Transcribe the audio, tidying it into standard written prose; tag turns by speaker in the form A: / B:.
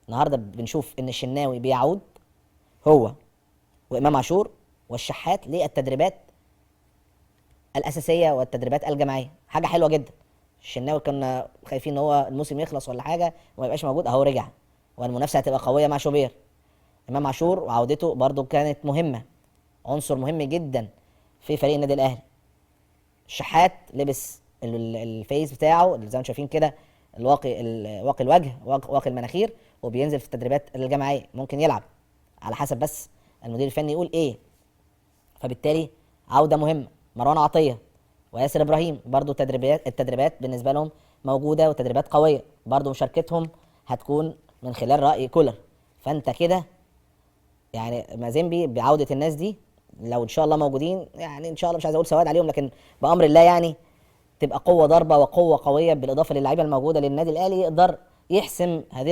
A: النهارده بنشوف ان الشناوي بيعود هو وامام عاشور والشحات للتدريبات الاساسية والتدريبات الجماعية، حاجة حلوة جدا. الشناوي كنا خايفين ان هو الموسم يخلص ولا حاجة وما يبقاش موجود، اهو رجع، والمنافسه هتبقى قوية مع شوبير. امام عاشور وعودته برضو كانت مهمة، عنصر مهم جدا في فريق النادي الاهلي. الشحات لبس ال face بتاعه اللي زي ما انتم شايفين كده، الواقي واقي الوجه، واقي المناخير، وبينزل في التدريبات الجماعية، ممكن يلعب على حسب بس المدير الفني يقول ايه. فبالتالي عوده مهمة. مروان عطية وياسر ابراهيم برضو التدريبات بالنسبة لهم موجودة وتدريبات قوية، برضو مشاركتهم هتكون من خلال راي كولر. فانت كده يعني مازيمبي بعوده الناس دي لو ان شاء الله موجودين، يعني ان شاء الله مش عايز اقول سواد عليهم، لكن بامر الله يعني تبقى قوة ضربه وقوه قوية بالاضافة للعيبة الموجودة للنادي الاهلي، يقدر يحسم هذه